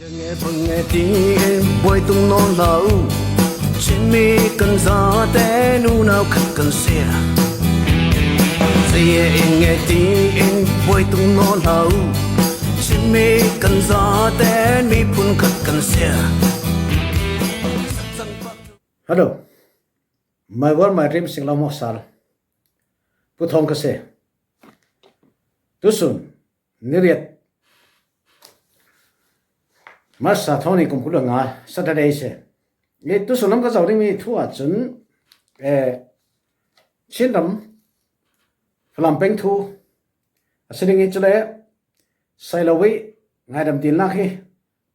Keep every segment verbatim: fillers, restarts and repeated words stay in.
Nge bang nge tiin buai tung nawn hlah uh, Chinmi kan zate nunau khat kan sia. Zie in nge tiin buai tung nawn hlah uh, Chinmi kan zate miphun khat kan sia. Hello. My world, my dream, sing lau mawk sal. Pu Thawng ka se. Tusun, ni riat. March sa thawng ni kum kul nga, Saturday se. Ni tusun lam ka zau ding mi thu ah cun, eh, Chin ram Falam peng thu a si ding i cule, sai lo i ngaidam dinnak hi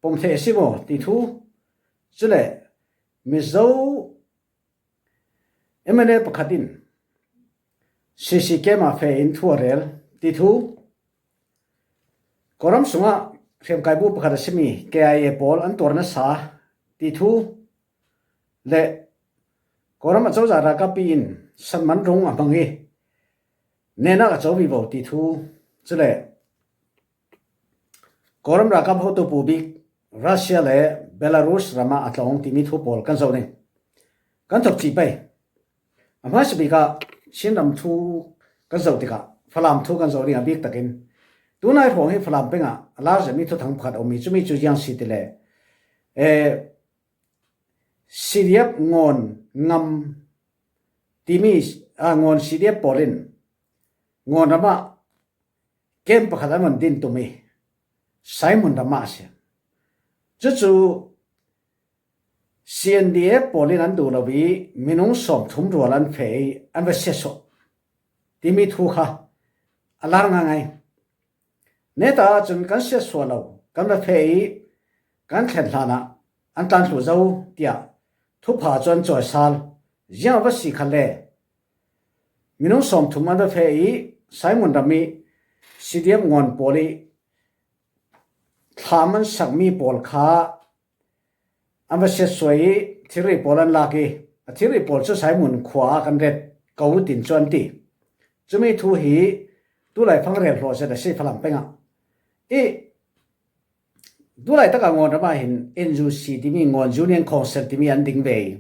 pom thei a si maw ti thu, cule Mizo M N A pakhat in C C K ma fe in thu a rel ti thu, Kawlram sungah hriamkaibu pakhat a simi K I A pawl an tuar nasa ti thu le Kawlram a cozah ralkappi in sanman rung a hmang i nenak a co vivo ti thu, cule Kawlram ralkap hotu pu bik Russia le Belarus ramah a tlawng timi thu pawl kan zoh ding. Kan thawk cih pei. A hmaisa bik ah Chin ram thu kan zoh tikah Falam thu kan zoh ding a bik takin, tunai hrawng hi Falam pengah a lar zetmi thuthang pakhat a um i, cumi cu ziang si ti le, eh, C D F Ngawn ngam timi, ah, Ngawn C D F pawl in Ngawn ramah kem pakhat an van din tum i, Saimun ramah a si. Cucu C N D F pawl in an duh lo i, minung sawmthum rual an feh i, an va siatsuah timi thu kha a lar ngaingai. Neta ahcun kan siatsuah lo, kan va feh i, kan thlen hlanah an tlan thluh zo, tiah thupha cu an cawisal. Ziang a va si khalle, minung sawmthum an va feh i, Saimun ram i C D F Ngawn pawl i thlam an sakmi pawl kha an va siatsuah i, thilri pawl an lak i, a thilri pawl cu Saimun khua ah kan ret ko tin cu an ti. Cumi thu hi tulai fangrel hlawh zet a si Falam pengah. I tulai takah Ngawn ramah hin N U C timi, Ngawn Union Council timi an ding ve i,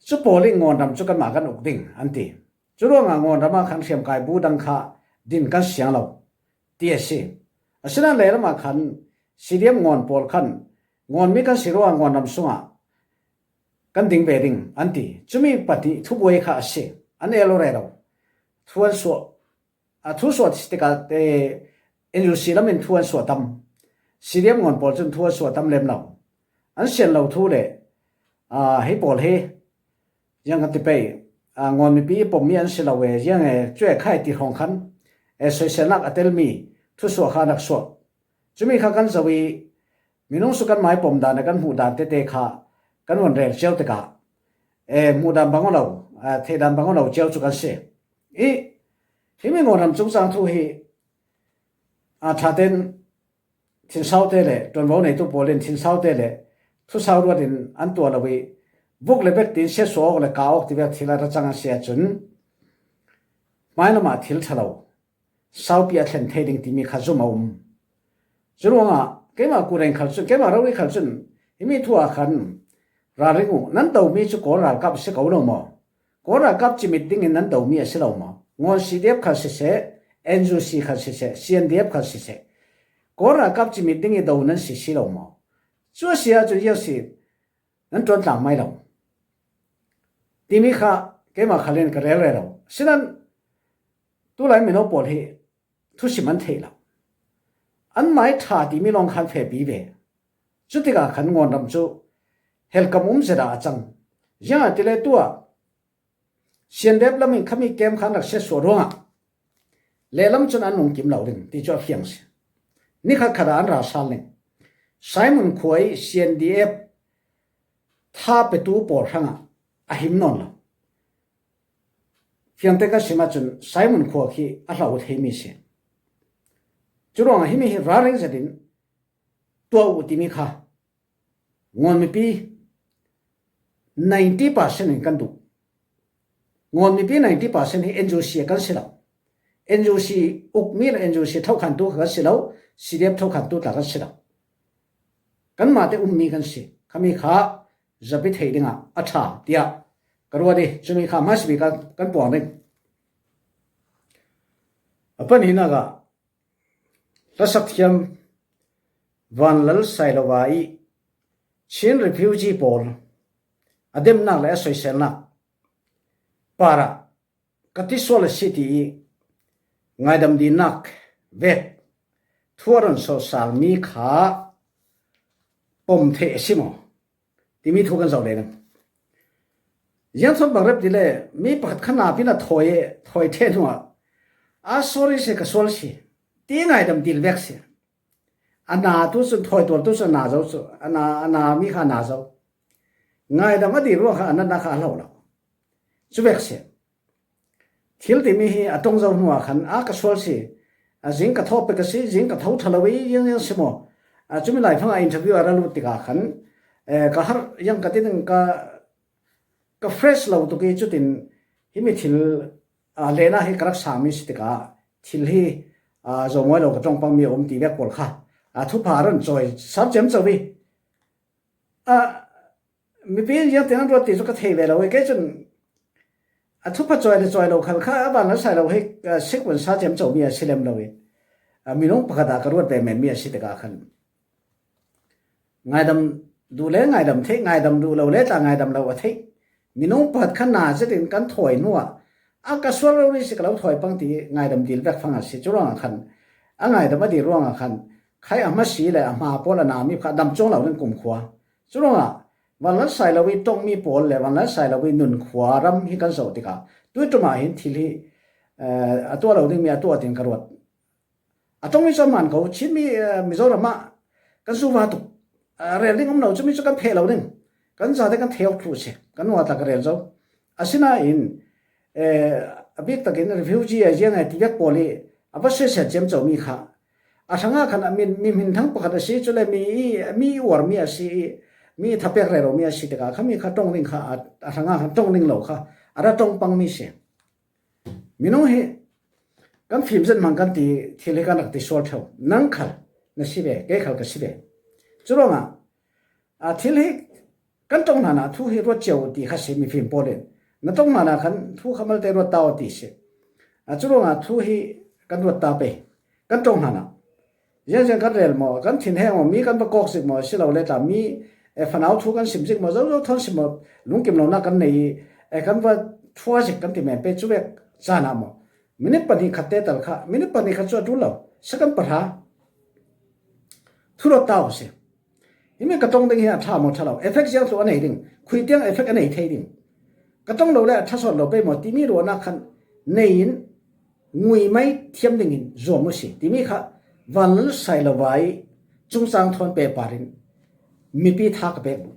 cu pawl i Ngawn ram cu kanmah kan uk ding an ti. Cu ruangah Ngawn ramah khan hriamkaibu dang kha din kan siang lo ti a si. Asinain lehlamah khan C D F Ngawn pawl khan Ngawnmi kan si ruangah Ngawn ram sungah kan ding ve ding an ti. Cumi pahnih thubuai kha a si. An el aw rero. Thu an suah, a thu suah tikah, eh, N U C lam in thu an suah tam. C D F Ngawn pawl cun thu an suah tam lem lo. An sian lo thu le, ah, hi pawl hi ziang kan ti pei, ah, Ngawn mipi i pommi an si lo e, ziang e, cu e khai ti hrawng khan, eh, soiselnak a telmi thusuah kha rak suah. Cumi kha kan zoh i, minung su kan mai pom dan a kan hmuh dan tete kha kan van rel cio tikah, eh, hmuh dan bang aw lo, eh, theih dan bang aw lo cio cu kan si. I, himi Ngawn ram cungcang thu hi, ah, ṭhaten thinsau te le ṭuanvo neitu pawl in thinsau te le thusau ruat in an tuah lo i, vuk le bet tin siatsuah awk le ka awk tivek thil a ra cang a si ahcun, hmailam ah thil ṭha lo saupi a thlen thei ding timi kha zum a um. Cu ruangah keimah kuren khal cun, keimah rori khal cun, himi thu ah khan ralring uh, nan domi cu Kawl ralkap a si ko lo maw? Kawl ralkap cimit dingin nan domi a si lo maw? Ngawn C D F khal siseh, N U C khal siseh, C N D F khal siseh, Kawl ralkap cimit ding i do nan si si lo maw? Cu a si ahcun ziang si nan ṭuan tlang mai lo timi kha keimah khal in ka rel rero. Sinan tulai mino pawl hi thusim an theih lo. An mai ṭha timi lawng khan fehpi ve. Cutikah khan Ngawn ram cu helkam um zet ah a cang. Ziangahtile tuah C N D F lam in khami kem khan rak siatsuah ruangah lehlam cun an nung kim lo ding ti cu a fiang si. Nikhat khat ah an ra sal ding. Saimun khua i C N D F tha petu pawl hrangah a him nawn lo. Fiangte kan sim ahcun Saimun khua khi a hlau theimi si. Curuangah himi hi ralring zetin tuah uh timi kha Ngawn mipi ninety percent in kan duh. Ngawn mipi ninety percent hi N U C kan si lo. N U C ukmi le N U C thokhantu kan si lo, C D F thokhantu tla kan si lo. kanmah te ummi kan si. Khami kha zapi thei dingah a ṭha tiah ka ruat i, cumi kha hmaisabik ah kan puang ding. A pahnihnak ah hlasathiam Vanlal Sailova i Chin refugee pawl a demnak le a soiselnak parah ka tisual a si ti i ngaidam dinnak vek thu a run sawhsalmi kha pom theih a si maw timi thu kan zoh leng. Ziangthawn bang rep ti le mi pakhat kha napin a thawi, thawi ṭheh hnuah a sorry si ka sual si ti ngaidam dil vek si. A na tu cun thawi tuar tu cun a na zo cu a na, a na mi kha a na zo. Ngaidam a dil ruang kha a natnak kha a hlo lo. Cu vek si. Thil timi hi a ṭong zo hnuah khan a ka sual si. A zing ka thawh pek a si, zing ka tho ṭha lo i ziangziang si maw? A cumi laifang a interview a ra lut tikah khan, eh, ka har yang ka ti ding ka, ka fresh lo tuk i cutin himi thil, ah, lehna hi ka rak sangmi si tikah thil hi, ah, zomawi lo ka ṭong pangmi a um ti vek pawl kha, ah, thupha a run cawi sap ciamco i. Ah, mipi in ziangtin an ruat ti cu ka thei ve lo i, kei cun a thupha cawi le cawi lo khal kha a van a sai lo hi, ah, sequence a ciamcomi a si lem lo i, ah, minung pakhat ah ka ruat ve menmi a si tikah khan ngaidam duh le ngaidam theih, ngaidam duh lo le tla ngaidam lo a theih. Minung pakhat kha na zetin kan thawi hnuah a ka sual rori si ka lo thawi pang ti ngaidam dil vek fang a si. Cu ruangah khan a ngaidam a dil ruangah khan khai a hmasi le a hma pawl a nami kha dam cuang lo ding kumkhua. Cu ruangah Vanlal Sailova i ṭongmi pawl le Vanlal Sailova i nunkhua ram hi kan zoh tikah tuiṭum ah hin thil hi, eh, a tuah lo dingmi a tuah ding ka ruat. A ṭongmi cu a man ko, Chinmi, eh, Mizoram ah kan zuva tuk. Eh, rel ding um lo, cumi cu kan pheh lo ding. Kan zate kan thei awk thluh si, kan nuatak ka rel zo. Asinain, eh, a bik takin refugee a ziang a ti vek pawl i a va siasia ciamcomi kha a hrangah khan a mi, mi hminthang pakhat a si, cule mi i, mi i uarmi a si i, mi i thapek reromi a si tikah khami kha ṭong ding kha a, a hrangah khan ṭong ding lo kha a ra ṭong pangmi si. Minung hi kan fim zet hmang kan ti thil hi kan rak ti sual ṭheu. Nang khal na si ve, kei khal ka si ve. Cu ruangah, a, thil hi kan ṭong hlanah thu hi ruat cio ti kha si mifim pawl in. Na ṭong hlanah khan thu kha malte ruat ta aw ti si. A, cu ruangah thu hi kan ruat ta pei. Kan ṭong hlanah. Ziangziang kan rel maw, kan thinheng maw, mi kan va kawk zik maw, a si lo le tla mi, eh, fanau thu kan sim zik maw, zozo thawn sim maw, lungkim lonak kan nei i, eh, kan va thua zik kan ti men pei cu vek caan ah maw. Minute pahnih khat te tal kha, minute pahnih khat cu a ṭul lo, second pahra. Thu ruat ta aw si. Himi ka ṭong ding hi a ṭha maw ṭha lo, effect ziang tluh a nei ding, khui tiang effect a nei thei ding. Ka ṭong lo le a ṭha sawt lo pei maw timi ruahnak khan nei in ngui mai thiam dingin zuam uh si timi kha Vanlal Sailova i cungcang thawn pehpar in mipi tha ka pek uh.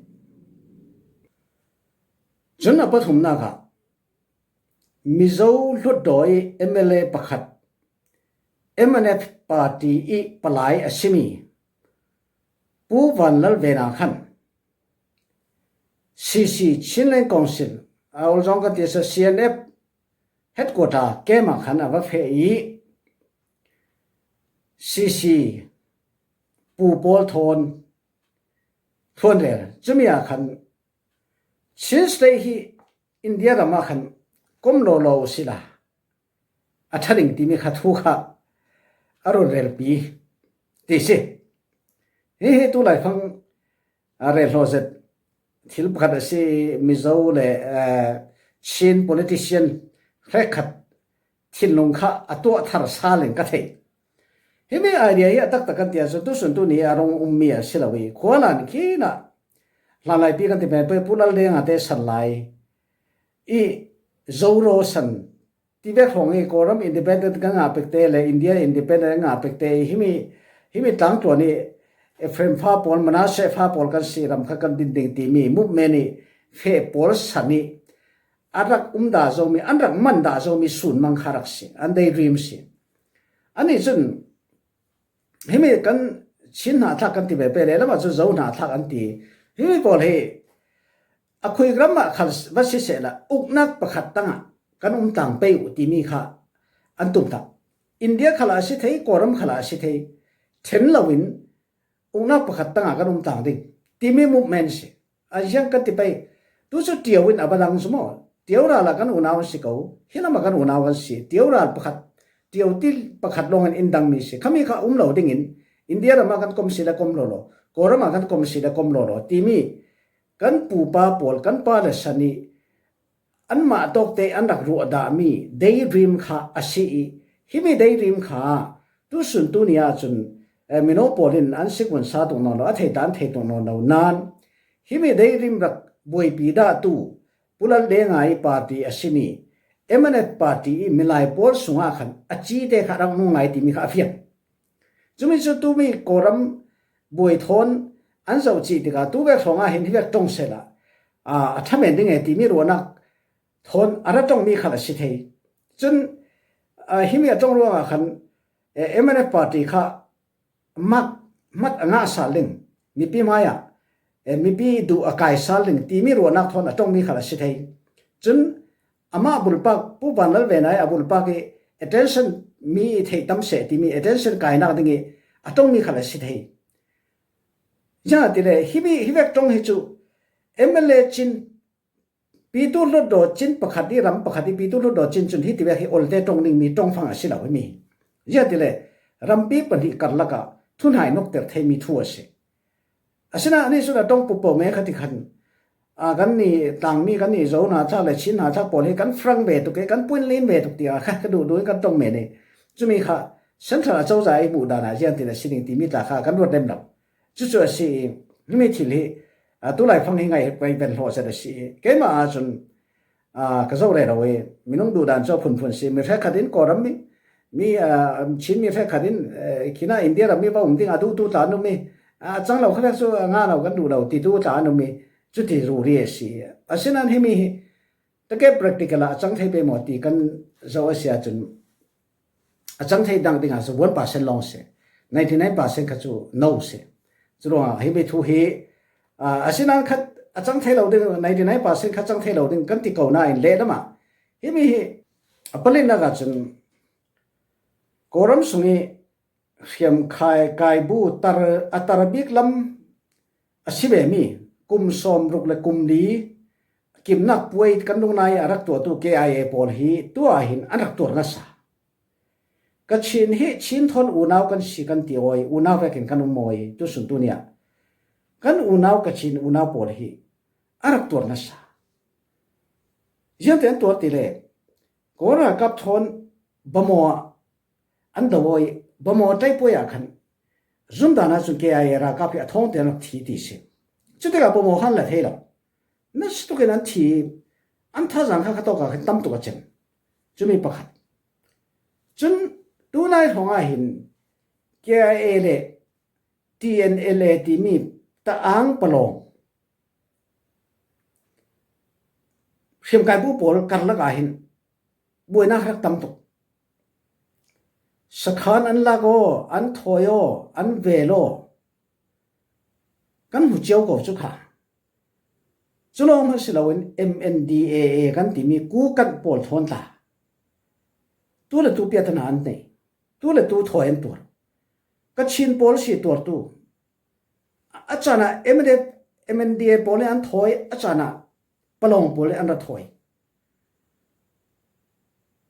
Cun a pathumnak ah Mizo hlutdaw i M L A pakhat M N F party i palai a simi Pu Vanlal Vena khan C C, Chinland Council, a ol zong kan ti a si C N F headquarter camp ah khan a va feh i C C Pu Pawl Thawn thuanrel. Cumi ah khan Chin State hi India ram ah khan kom lawlaw uh sila a ṭha ding timi kha thu kha a run relpi ti si. Hihi tu laifang a relhlawh zet thil pakhat a si. Mizo le, eh, Chin politician hrekkhat thinlung kha a tuah thar sal in ka thei. Himi idea hi a taktak kan ti ahcun tusun tu ni a rung ummi a si lo i khualan khin ah hlanlaipi kan ti men pei Pu Lal Deng a te san lai i Zoro san ti vek hrawng i Kawlram independent kan ngah pekte le India independent kan ngah pekte i himi, himi tlangtuan i Ephraim fa pawl, Manasseh fa pawl kan si, ram kha kan din ding timi movement i feh pawl san i a rak um dah zomi, an rak man dah zomi sunmang kha rak si, an daydream si. Anih cun himi kan Chin hnahthlak kan ti ve pei le lamah cu Zo hnahthlak an ti. Himi pawl hi a khuik ram ah khal va sisehla uknak pakhat tangah kan um tlang pei uh timi kha an tumtah. India khalah a si thei, Kawlram khalah a si thei, ṭhen loin uknak pakhat tangah kan um tang ding timi movement si. A ziang kan ti pei. Tu cu Ṭio in a va lang cu maw? Ṭio ral ah kan unau an si ko. Hi lam ah kan unau kan si. Ṭio ral pakhat, Ṭio ti pakhat lawng in in dang mi si. Khami kha um lo ding in India ram ah kan kom si le kom lo lo. Kawlram ah kan kom si le kom lo lo. Timi kan pupa pawl, kan pa le sa nih anmah tawkte an rak ruah dahmi deirim kha a si i, himi deirim kha tusun tuni ahcun, eh, mino pawl in an si ngun sa tuk nawn lo, a thei ta an thei tuk nawn lo. Nain himi deirim rak buaipi dahtu Pu Lal Deng i party a simi M N F party i milai pawl sungah khan a cite kha rak nung lai timi kha a fiang. Cumi cu tumi Kawlram buai thawn an zoh cih tikah tu vek hrawngah hin hi vek ṭong sehla, aa, a ṭha men ding e timi ruahnak thawn a ra ṭongmi khal a si thei. Cun, aa, himi a ṭong ruangah khan, eh, M N F party kha mak, mat a ngah sal ding, mipi hmaiah, eh, mipi duh a kai sal ding timi ruahnak thawn a ṭongmi khal a si thei. Cun amah bulpak, Pu Vanlal Vena i a bulpak i attention mi i theih tam seh timi attention kainak ding i a ṭongmi khal a si thei. Ziangahtile himi, hi vek ṭong hi cu M L A cin, pitu hlutdaw cin pakhat i ram pakhat i pitu hlutdaw cin cun hi ti vek hi olte ṭong dingmi ṭongfang a si lo himi. Ziangahtile rampi pahnih karlak ah thuhnai nokter theimi thu a si. Asinain ani cun a ṭong pupo me kha ti khan, aa, kan ni tlangmi, kan ni Zo hna thlak le Chin hna thlak pawl hi kan frang ve tuk i, kan puinlin ve tuk tiah kha ka duh duh in kan ṭong men i. Cumi kha central a cozah i hmuh dan ah ziang tin a si ding timi tla kha kan ruat lem lo. Cucu a si i, himi thil hi, aa, tu laifang hi ngai pei ven hlawh zet a si i. Keimah ahcun, aa, ka zoh rero i, minung duhdan cu a phunphun si. Mi hrekkhat in Kawlram mi, mi, aa, Chin mi hrekkhat in, eh, khinah India ram mi va um ding a duhtu tla an um i, aa, a cang lo kha vek cu a ngah lo kan duh lo titu tla an um i, cuti ruri a si. Asinain himi hi, takep practical ah a cang thei pei maw ti kan zoh a si ahcun, a cang thei dang dingah cu one percent lawng si, ninety nine percent kha cu no si. Curuangah himi thu hi, aa, asinain khat a cang thei lo ding, ninety nine percent kha cang thei lo ding kan ti ko nain lehlam ah himi hi a palinak ahcun Kawlram sung i hriamkhai kaibu tar, a tar bik lam a si vemi kum sawmruk le kum li kimnak puai kan lungnai a rak tuahtu K I A pawl hi tu ah hin an rak tuar nasa. Kachin hi Chin thawn unau kan si kan ti awi, unau vekin kan um awi, tusun tuni ah kan unau Kachin unau pawl hi a rak tuar nasa. Ziangte an tuar ti le, Kawl ralkap thawn Bamaw ah an do awi, Bamaw ṭaipuai ah khan zumdan ahcun K I A ralkap hi a thawngte an rak thi ti si. Cutikah Bamaw khan la thei lo. Nasa tukin an thi, an thazaang kha khatawk ah khan tam tuk a cem. Cumi pakhat. Cun tunai hrawngah hin K I A le T N L A timi ta-ang palawng hriamkaibu pawl karlak ah hin buainak rak tam tuk. Sakhan an lak aw, an thawi aw, an vel aw, kan hmu cio ko cu kha. Cu lawng hmanh si loin M N D A A kan timi kukan pawl thawn tla tu le tu piatana an nei, tu le tu thawi an tuar. Kachin pawl si tuartu a caan ah M N D A, M N D A pawl nih an thawi, a caan ah palawng pawl nih an ra thawi.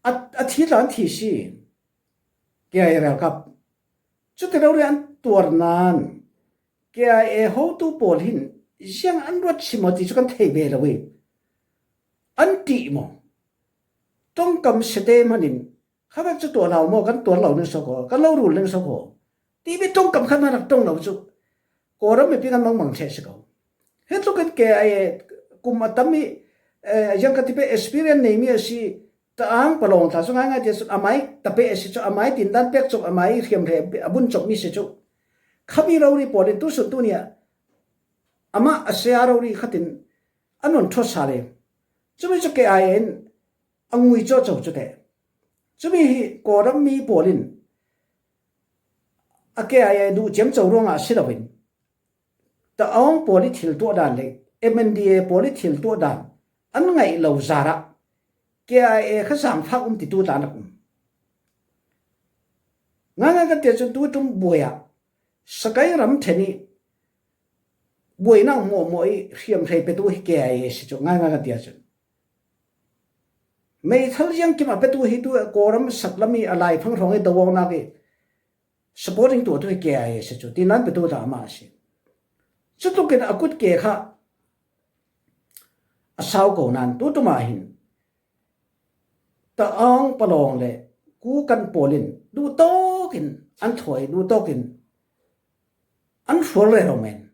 A, a thi tla an thi si, K I A ralkap. Cuti rori an tuar nain K I A hotu pawl hin ziang an ruat si maw ti cu kan thei ve lo i, an ṭih maw? Ṭongkam sete hmanh in kha vek cu tuah hlah maw, kan tuar lo ning so ko, kan lo rul ning so ko timi ṭongkam khat hmanh rak ṭong lo cu Kawlram mipi kan mangmang ṭheh si ko. Hi tlukin K I A kum a tam i, eh, ziang ka ti peh experience neimi a si, ta-ang palawng tla cu ngaingai tiah cun amai tapeh a si cu, amai tindan pek cawk, amai hriamhre a bun cawkmi si cu. Khami rori pawl in tusun tuni ah amah a saya rori khatin an on ṭhawt sal i, cumi cu K I A in a ngui cawhco cu teh. Cumi hi Kawlram mi pawl in a K I A duh ciamco ruangah a si loin, ta-ang pawl i thil tuah dan le M N D A pawl i thil tuah dan an ngaih lo zarah K I A kha zaangfak um titu tla an rak um. Ngaingai kan tiah cun tu ṭum buai ah Sakai ramṭhen i buaina mawhmawh i hriamhrei petu hi K I A si cu ngaingai kan ti ahcun, meithal ziangkim a petu hi tu Kawlram saklam i a laifang hrawng i doawknak i supporting tuahtu hi K I A si cu, ti nan petu hna amah a si. Cutluk in a kut ke kha a sau ko nan, tu ṭum ah hin Taang, Palawng le Kukan pawl in duhtawk in an thawi, duhtawk in an hrual rero men.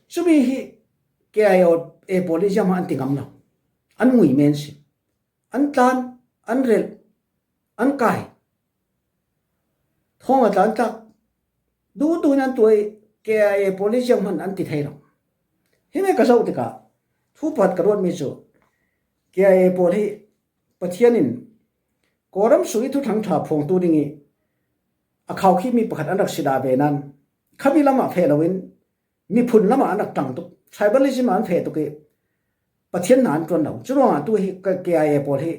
Cumi hi K I A pawl in ziahmah an ti ngam lo. An ngui men si. An tlan, an relh, an kai. Thawng a tlan tlak duhtu in an tuah i K I A pawl hi zianghman an ti thei lo. Hi nih ka zoh tikah thu pakhat ka ruatmi cu K I A pawl hi Pathian in Kawlram sung i thuthang ṭha phuangtu ding i a khaukhimi pakhat an rak si dah ve nan, khami lamah feh loin miphun lamah an rak ṭang tuk, tribalism ah an feh tuk i Pathian hna an ṭuan lo. Curuangah tu hi ka K I A pawl hi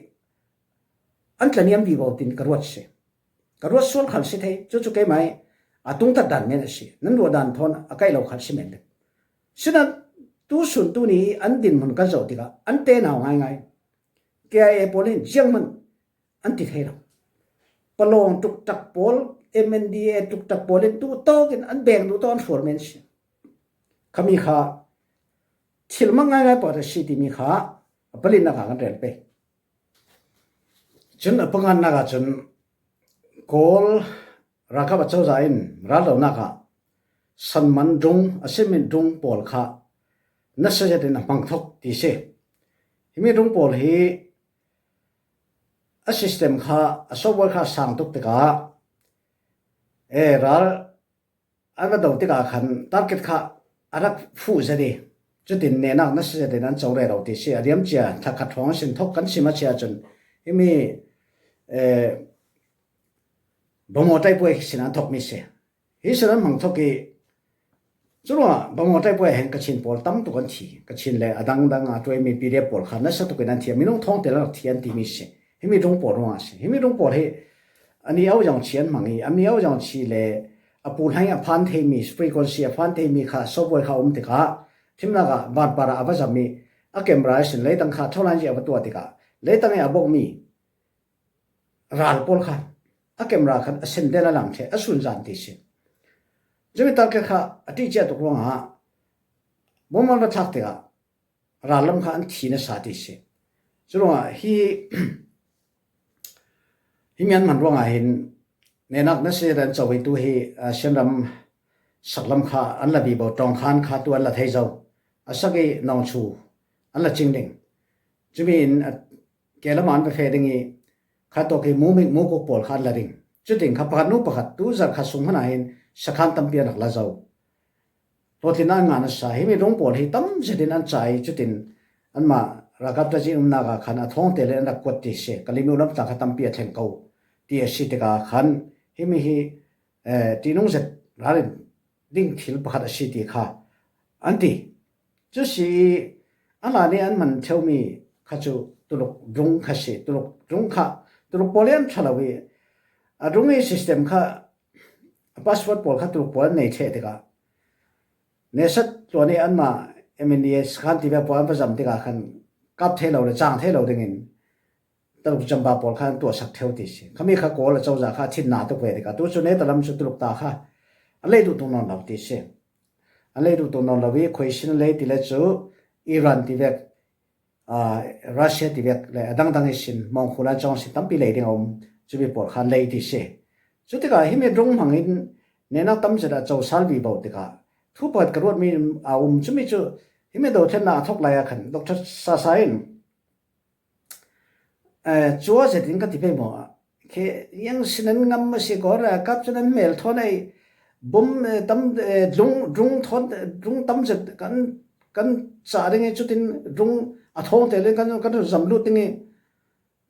an tlaniam vivo tin ka ruat si. Ka ruat sual khal si thei. Cucu keimah i a tungtat dan men a si. Nan ruah dan thawn a kaih lo khal si men ding. Sinain tu sun tu ni an dinhmun kan zoh tikah an te nau ngaingai. K I A pawl in zianghman an ti thei lo. Palawng tuktak pawl, M N D A tuktak pawl in duhtawk in an beng duhtawk an hrual men si. Khami kha thil mang ngaingai pakhat a si timi kha a palinak ah kan rel pei. Cun a panganak ah cun Kawl ralkap acozah in raldohnak ah sanman dung, a simin dung pawl kha nasa zet in a hmang thok ti si. Himi dung pawl hi a system kha, a software kha a sang tuk tikah, e, ral an va do tikah khan target kha a rak fuh zet i, cutin nenak nasa zet in an co rero ti si. A riamcia thakhat hrawng a sin thok kan sim a chia cun himi, eh, Bamaw ṭaipuai sin an thokmi si. Hi sin an hmang thok i, curuangah Bamaw ṭaipuai ah hin Kachin pawl tam tuk an thi. Kachin le a dangdang a ṭuaimi P D F pawl kha nasa tuk in an thi. A minung thawngte rak thi an timi si. Himi dung pawl ruangah a si. Himi dung pawl hi a ni au zong chi an hmang i, a ni au zong chi le a pu hlai a phan theimi, frequency a phan theimi kha software kha um tikah, thimnak ah vanpar ah a va zam i, a camera a sin leitang kha thawn zia a va tuah tikah, leitang i a bawmhmi ral pawl kha a camera khan a sen den a lang ṭheh, a sun zan ti si. Cumi target kha a ṭih ciah tuk ruangah bomb an va thlak tikah ral lam kha an thi nasa ti si. Curuangah hi, hi mian man ruangah hin nenak nasa zet an co i tu hi, ah, Shan ram sak lam kha an la vivo, Ṭawng Khan kha tu an la thei zo. A sak i Nawng Chu an la cing ding. Cumi in, ah, ke lamah an va feh ding i, kha tawk i Mumik, Mukuk pawl kha an la ding. Cutin kha pakhat hnu pakhat tu zarh khat sung hmanh ah hin sakhan tampi an rak la zo. Hlawhtlinnak an ngah nasa. Himi dung pawl hi tam zetin an ca i, cutin anmah ralkap ṭazin umnak ah khan a thawngte le an rak kuat ti si. Kalemyo lam tla kha tampi a thleng ko ti a si tikah khan himi hi, eh, ṭihnung zet ralrin ding thil pakhat a si ti kha an ti. Cu si i, a hlan i an man ṭheumi kha cu Tuluk dung kha si. Tuluk dung kha, Tuluk pawl i an ṭha lo i, a dung i system kha, a password pawl kha Tuluk pawl an nei ṭheh tikah, Nesat tuan i anmah M N D A sakhan tivek pawl an va zam tikah khan kap thei lo le cang thei lo dingin Tuluk Jampa pawl kha an tuahsak ṭheu ti si. Khami kha Kawl acozah kha a thinna tuk ve tikah, tu cu neta lam cu Tuluk ta kha an lei duh tuk nawn lo ti si. An lei duh tuk nawn lo i khuaisin an lei ti le cu Iran tivek, aa, Russia tivek le a dangdang ihsin, Mawngkhu lai cawng sin tampi lei ding a um, cumi pawl kha an lei ti si. Cutikah himi rung hmangin nenak tam zet a co sal vivo tikah thu pakhat ka ruatmi a um, cumi cu himi dothlennak a thok lai ah khan Doctor Sasa in, eh, cua zetin ka ti pei maw? Khi yang sin an ngam a si ko ra kap cun an hmel thawn ei bom, eh, tam, eh, dung, dung thawn, dung tam zet kan, kan cah ding i, cutin dung a thawng te le kan, kan zam lut ding i,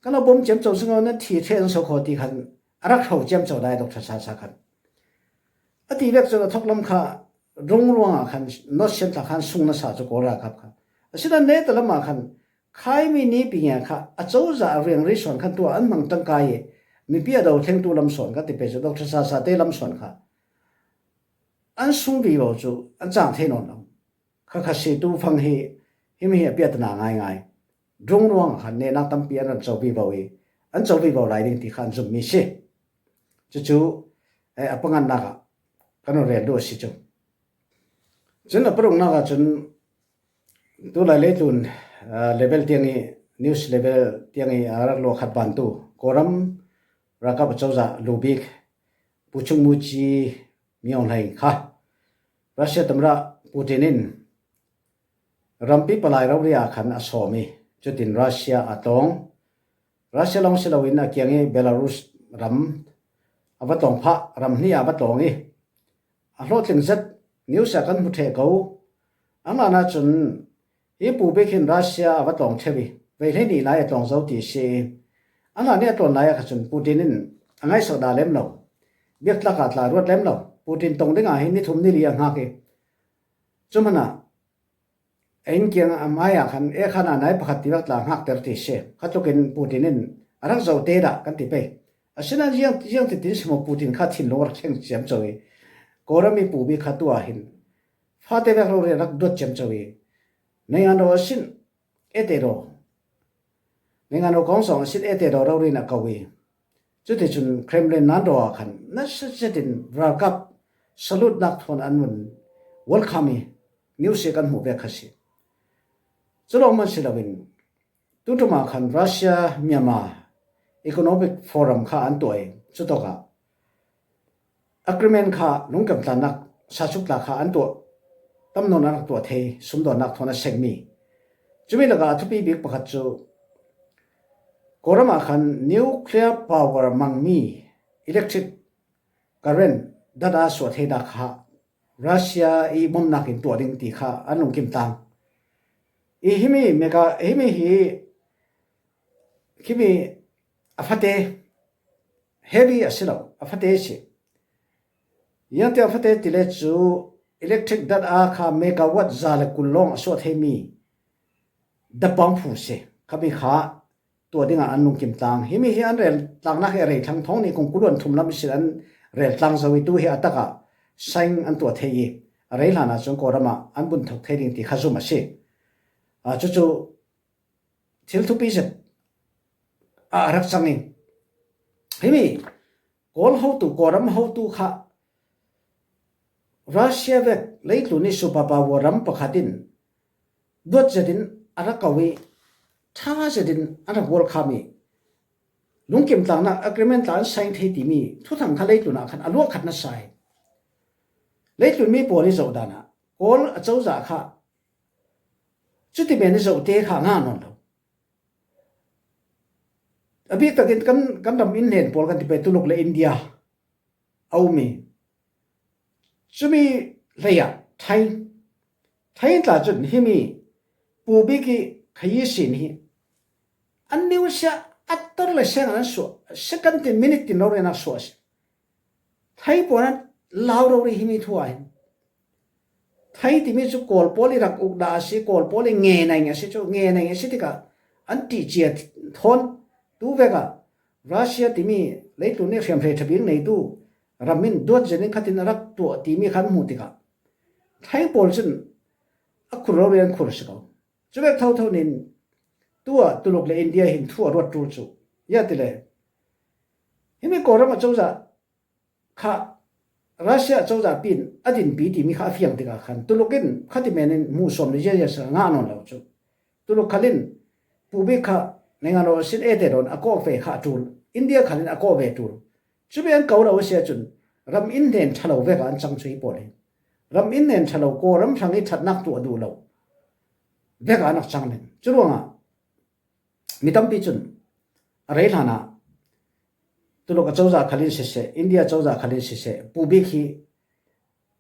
kan lo bom ciamco sing nan thi ṭheh an so kho ti khan a rak hro ciamco dai Doctor Sasa khan. A ti vek cun a thawk lam kha rung ruangah khan North Sian tla khan sung nasa cu Kawl ralkap kha. Asinain neta lamah khan khaimi nipi nge kha acozah a riangri sawn khan tuah an hmang tangka i mipi a do thlengtu lam sawn kha ti pei cu Doctor Sasa te lam sawn kha an sung vivo cu an cang thei nawn lo. Kha kha si tu fang hi, himi hi a piatna ngaingai. Drung ruang khan nehnak tampi an ran co vivo i, an co vivo lai ding ti kha an zummi si. Cucu, eh, a pangannak ah kan run rel duh a si cu. Cun a paruknak ah cun tulai leitlun, ah, level tiang i, news level tiang i a rak luah khat bantu Kawlram ralkap acozah lubik Pu Chung Mu Ci Myo Hlei kha Russia tamra Putin in rampi palai rori ah khan a sawm i, cutin Russia a tawng. Russia lawng si loin a kiang i Belarus ram a va tawng phah, ram hnih ah a va tawng i, a hlawhtling zet news ah kan hmu ṭheh ko. Anmah cun hi Pu Bik hin Russia a va tawng ṭheu i, vei hleihnih lai a tawng zo ti a si. Anmah nih a tlawn lai ah kha cun Putin in a ngaihsak dah lem lo. Biaktlak ah tla ruat lem lo. Putin tong dingah hin ni thum ni li a hngak i, cu hmanah a inn kiang a hmai ah khan e khan a nai pakhat ti vek tla hngakter ti si. Khatlukin Putin in a rak zoh te dah kan ti pei. Asinain ziang, ziang titin si maw Putin kha thinlung a rak thleng ciamco i, Kawlram i Pu Bik kha tu ah hin fate vek rori a rak duat ciamco i, neingan ro a sin e te ro. Neingan ro kong zong a sin e te ro rori in a ko i, cuticun Kremlin nan ro ah khan nasa zetin ralkap salute nak thawn an vun welcome i, news i kan hmuh vek kha si. Cu lawng man si loin, tuṭum ah khan Russia Myanmar Economic Forum kha an tuah i, cutawkah agreement kha lungkimtlannak sasuk tla kha an tuah, tam nawn an rak tuah thei, sumdawnnak thawn a sengmi. Cumi lakah a thupi bik pakhat cu Kawlram ah khan nuclear power mangmi electric current dat a suah theinak kha Russia i bomnak in tuah ding ti kha an lungkim tlang. I himi mega, himi hi, himi a fate, heavy a si lo, a fate a si. Ziangtiang a fate ti le cu electric dat a kha megawatt za le kul lawng a suah theimi dat pawng phu si. Khami kha tuah dingah an lungkim tlang. Himi hi an rel tlangnak hi a rei thlang thawng nih kong kuluan thum lam ihsin an rel tlang zo i tu hi a takah sign an tuah thei i a rei hlanah cun Kawlram ah an bunthok thei ding ti kha zum a si. Aa, cucu thil thupi zet ah a rak cang i himi Kawl hotu, Kawlram hotu kha Russia vek leitlun i superpower ram pakhat in duat zetin a rak ko i ṭha zetin a rak welcome i lungkim tlangnak agreement tla an sign thei timi thuthang kha leitlun ah khan a luah khat nasa i leitlun mi pawl i zoh dan ah Kawl acozah kha cuti men i zoh te kha a ngah nawn lo. A bik takin kan, kan ram inn hnen pawl kan ti pei, Tuluk le India a um i cumi hlei ah Thai, Thai tla cun himi Pu Bik i khayi sin hi an niu sia a tor le seng an suah, second tin minute tin lo rian a suah si. Thai pawl an lau rori himi thu ah hin Thai timi cu Kawl pawl i rak uk dah a si, Kawl pawl i nge naing a si cu, nge naing a si tikah an ṭih cia thawn tu vek ah Russia timi leitlun i hriamhrei ṭha bik neitu ram in duat zetin khatin a rak tuah timi kha an hmuh tikah Thai pawl cun a khur rori an khur si ko. Cuvek thotho nin tu ah Tuluk le India hin thu a ruat ṭul cu, ya ti le, himi Kawlram acozah kha Russia cozah pin a dinpi timi kha a fiang tikah khan Tuluk in khati men in hmuhsuam le ziazia sa ngah nawn lo cu. Tuluk khal in Pu Bik kha neingan lo a sin e te dawn a kawk ve kha a ṭul. India khal in a kawk ve ṭul. Cumi an ko lo a si ahcun ram inn hnen ṭha lo vek ah an cang cu hi pawl hi. Ram inn hnen ṭha lo, Kawlram hrang i ṭhatnak tuah duh lo vek ah an rak cang len. Cu ruangah mi tampi cun a rei hlanah Tuluk acozah khal in siseh, India acozah khal in siseh, Pu Bik hi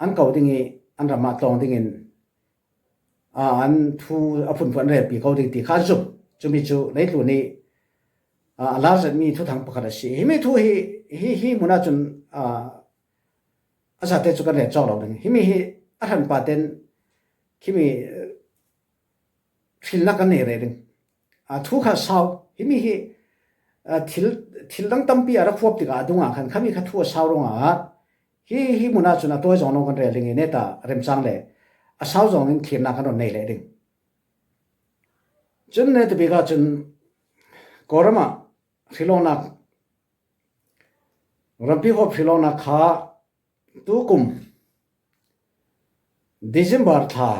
an ko ding i an ram ah tlawng dingin, aa, an thu a phunphun an relpi ko ding ti kha an zum. Cumi cu leitlun i, aa, a lar zetmi thuthang pakhat a si. Himi thu hi, hi, hi hmun ahcun, aa, a zate cu kan rel cawk lo ding. Himi hi a hranpa ten khimi, eh, hrilnak kan nei rih ding. Aa, thu kha sau, himi hi, aa, thil, thil dang tampi a rak huap tikah a dungah khan khami kha thu a sau ruangah Hi, hi mun ah cun a tawi zawng lo kan rel ding i, neta remcang le a sau zawng in thlirnak kan rawn nei leh ding. Cun neta bik ah cun Kawlram ah hrilawknak, rampi huap hrilawknak kha tukum December thla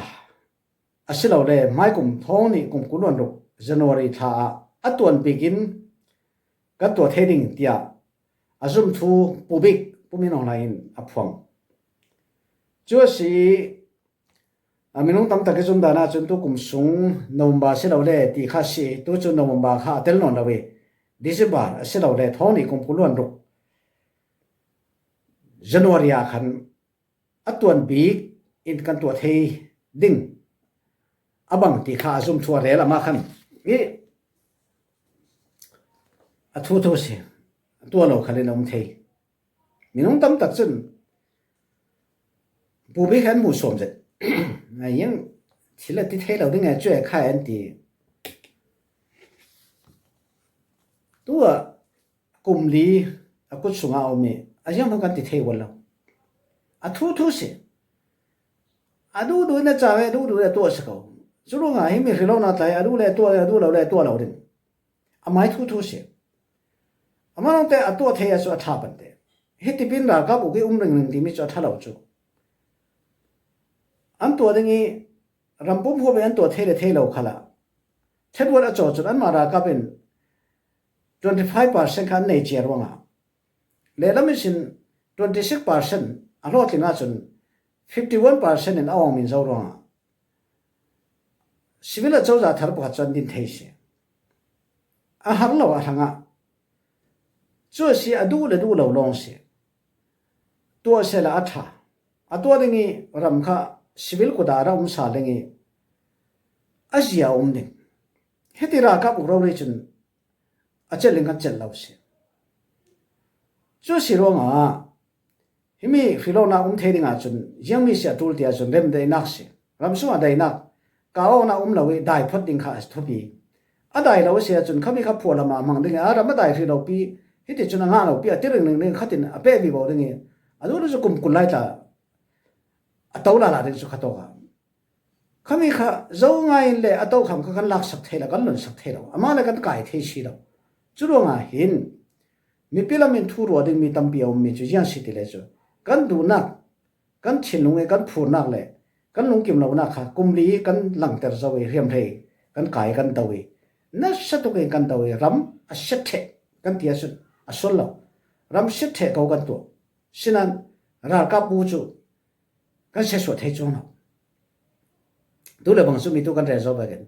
a si lo le, hmaikum thawng hnih kum kul hluan ruk January thla ah a tuan bik in kan tuah thei ding tiah a zum thu Pu Bik, Pu Min Aung Hlaing in a phuang. Cu a si, a minung tam tak i zumdan ah cun tukum sung November si lo le ti kha a si, tu cu November kha a tel nawn lo i, December a si lo le, thawng hnih kum kul hluan ruk January ah khan a tuan bik in kan tuah thei ding a bang ti kha a zum thu a rel amah khan i, a thu thu si, a tuah lo khal in a um thei. Minung tam tak cun Pu Bik kha an hmuh sawm zet. Ngai hiang thil a ti thei lo ding e, cu e kha an ti. Tu ah kum li a kut sungah a um i, a ziang hmang kan ti thei ual lo. A thu thu si. A duh duh in a cang i, a duh duh in a tuah si ko. Cu ruangah himi hrilawknak tlai a duh le a tuah, a duh lo le a tuah lo ding. Amai thu thu si. Amah lawngte a tuah thei ah cu a ṭha pan te. Hi tipin ralkap uk i um ringring timi cu a ṭha lo cu. An tuah ding i, ram pum huap i an tuah thei le thei lo khalah, ṭhetvuat a cawh cun anmah ralkap in twenty five percent kha an nei cia ruangah, lehlam ihsin twenty six percent a hlawhtling ahcun fifty one percent in a awng min zo ruangah, civil a cozah thar pakhat cu an din thei si. A har lo a hrangah cu a si, a duh le duh lo lawng si. Tuah sehla a ṭha. A tuah ding i ram kha civil kut ah a ra um sal ding i, a zia a um ding. Hiti ralkap uk rori cun a celh ding kan celh lo si. Cu si ruangah himi hrilawknak um thei ding ahcun ziangmi si a ṭul ti ahcun rem daihnak si. Ram sungah daihnak, kah awknak um lo i dai phawt ding kha a thupi. A dai lo a si ahcun khami kha phuahlam ah a hmang ding i, a ram a dai hrih lo pi, hiti cun a ngah lo pi, a ti ringring ding khatin a peh vivo ding i, a duh cu kum kul lai tla a to lala ding cu kha tawk a. Khami kha zo ngai in le a tokham kha kan laksak thei lo, kan lonsak thei lo, amah le kan kai thei si lo. Cu ruangah hin mipi lam in thu ruah dingmi tampi a ummi cu ziang si ti le cu, kan duhnak, kan thinlung i kan phurnak le kan lungkim lonak kha kum li kan langter zo i, hriamhrei kan kai kan do i, nasa tuk in kan do i, ram a siat ṭheh kan ti a sun, a sual lo. Ram siat ṭheh ko kan tuah. Sinan ralkap bu cu kan siatsuah thei cuang lo. Tu le bang cu mi tu kan rel zo vekin,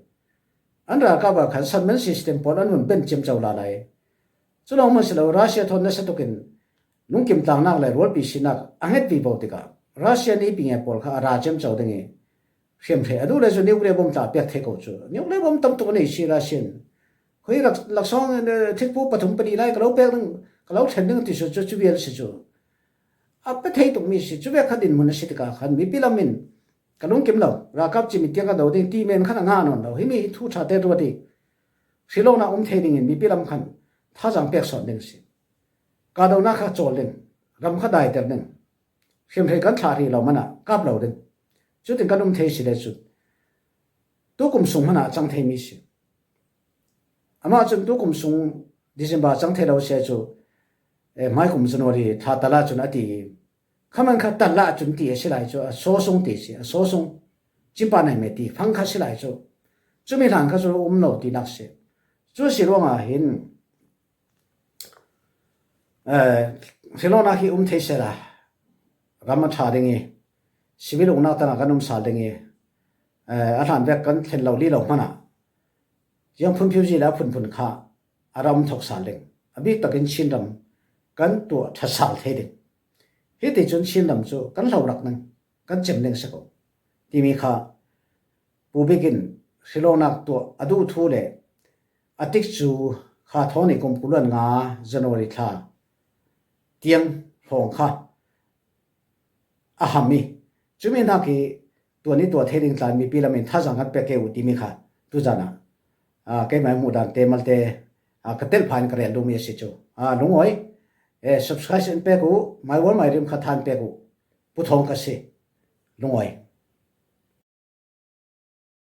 an ralkap ah khan Salman system pawl an vun ben ciamco la lai. Cu lawng hmanh si lo, Russia thawn nasa tukin lungkim tlangnak le rualpi sinak a nget vivo tikah Russia ni pinge pawl kha a ra ciamco ding i, hriamhrei a duh le cu nuclear bomb tla a pek thei ko cu. Nuclear bomb tam tuk a nei si Russia in. Khui lak-, laksawng, eh, thingpu pathum pali lai ka lo pek ding, ka lo thlen ding ti cu, cu, cu vial si cu. A pe thei tukmi si, cu vek kha dinhmun a si tikah khan mipi lam in ka lungkim lo, ralkap cimit tiang ka do ding ti men khan a ngah nawn lo. Himi hi thu ṭha te ruat i hrilawknak um thei dingin mipi lam khan thazaang pek sawn ding si. Kahdohnak kha cawl ding, ram kha daiter ding, hriamhrei kan thlah hrih lo hmanh ah kap lo ding. Cutin kan um thei si le cu tukum sung hmanh ah a cang theimi si. Amah cun tukum sung December a cang thei lo si cu, eh, hmaikum January thla tal ah cun a ti i, kha man kha tal ah cun ti a si lai cu, a saw sung ti si, a saw sung, cimpa naime ti fang kha si lai cu, cumi hlan kha cu um lo tinak si. Cu si ruangah hin, eh, hrilawknak hi um thei sehla ram a ṭha ding i, civil uknak tangah kan um sal ding i, eh, a hlan vek kan thlen lo li lo hmanh ah ziang phunphiu zi le a phunphun kha a ra um thok sal ding. A bik takin Chinram kan tuah ṭhat sal thei ding. Hiti cun Chinram cu kan hlo rak ding, kan cem ding si ko timi kha Pu Bik in hrilawknak tuah a duh thu le a tikcu kha thawng hnih kum kul hluan nga January thla tiang hrawng kha a ham i, cumi hnak i tuan i tuah thei ding tla in mipi lam in thazaang kan pek ke u timi kha tuzan ah, aa, keimah hmuh dan te malte, aa, ka telh phan ka rel duhmi a si cu. Aa, lungawi, eh, subscribe en pek uh, maivual mairim khat than pek uh, Pu Thawng ka si. Lungawi.